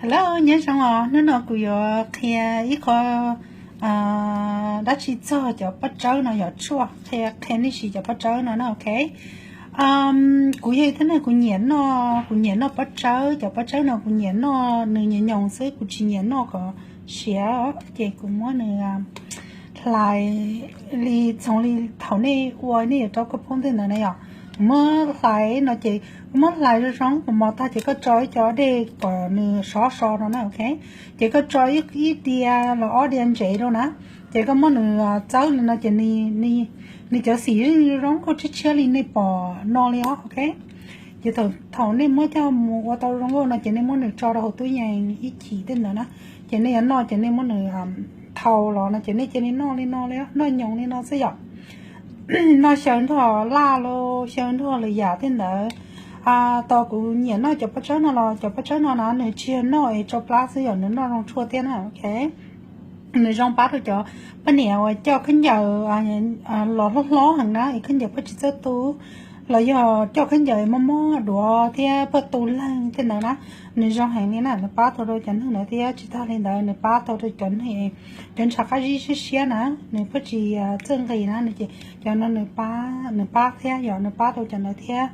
Hello, nyob zoo os, hnub no kuv yuav qhia ib qho dab tsi txog cov pob tsawb no, yog tshuaj qhia, qhia nej siv cov pob tsawb no na, ok. Kuv yog ib tug neeg kuv nyiam noj, kuv nyiam noj pob tsawb, cov pob tsawb no kuv nyiam noj nws nyoos nyoos xwb, kuv tsis nyiam noj kom siav, ces kuv muab nws hlais li, txhoov li thaum nej ua nej yuav rau koj poob tej ntawd na yom. Kuv muab hlais no ces, kuv muab hlais zoo zoo kom mos tag ces koj tso ib co dej kom nws sov so no na, ok. Ces koj tso ib diav los ob diav ntsev rau na, ces koj muab nws txawb li no ces nws cov xim zoo zoo nkauj tshiab tshiab li nej pom no li os, ok. Ces thaum nej muab coj mus ua tau zoo nkauj no ces nej muab nws tso rau hauv tub yees ib chim tej ntawd na, ces nej yuav noj ces nej muab nws thau los no ces nej cia li noj li no li, noj nyoos li no xwb yom. Noj xyaw nrog laj los xyaw nrog lwm yam tej ntawd. Tos kuv nyiam noj cov pob tsawb no los cov pob tsawb no na nws tsis yog noj es tsau plab xwb yom, nws noj zoo tshuaj thiab na, ok. Nws zoo pab rau cov poj niam uas coj khaub ncaws los hlob hlob heev na es khaub ncaws pheej tsis txawj tu, los yog coj khaub ncaws mob mob duav thiab pheej tu leeg tej ntawd na, nws zoo heev li na, nws pab tau rau cov neeg ntawd thiab. Tsis tag li ntawd nws pab tau rau cov neeg, cov ntshav qab zib siab siab na, nws pheej tsis txawj nqis na, cov no nws pab thiab yom, nws pab rau cov ntawd thiab.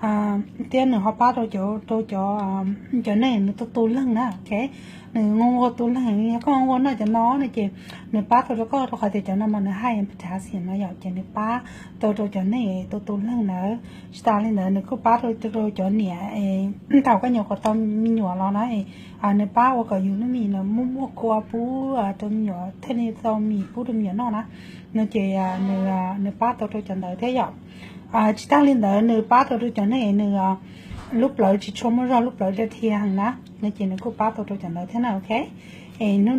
Thiab nws ho pab rau cov, rau cov, cov neeg nws tu tu leeg na, ok. Nws nquag nquag tu leeg, yog koj nquag noj cov no no ces nws pab tau rau koj, rau qhov tias cov no mas nws high in potassium no yom, ces nws pab tau rau cov neeg tu tu leeg ntawd. Tsis tas li ntawd nws kuj pab rau, rau cov niam, thaum koj nyuam qhuav tau me nyuam los na, nws pab ua kom yus lub mis no muaj muaj kua pub rau me nyuam, thiaj li tau mis pub rau me nyuam noj na. No ces nws pab tau rau cov ntawd thiab yom. Tsis tas li ntawd nws pab tau rau cov neeg nws lub plawv tsis tshua muaj zog, lub plawv dhia dhia heev na, no ces nws kuj pab tau rau cov ntawd thiab na, ok. Es hnub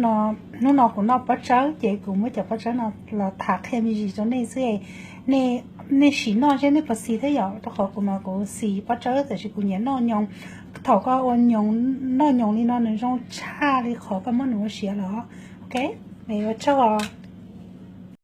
no kuv noj pob tsawb ces kuv muab cov pob tsawb no los tham qhia me ntsis rau nej xwb. Nej sim noj seb nej puas xis thiab yom, rau qhov kuv mas kuv xis pob tsawb tab sis kuv nyiam noj nyoos. Thaum koj ua nyoos, noj nyoos li no nws zoo tshaj li qhov koj muab nws ua siav lawm, ok. Ua tsaug os.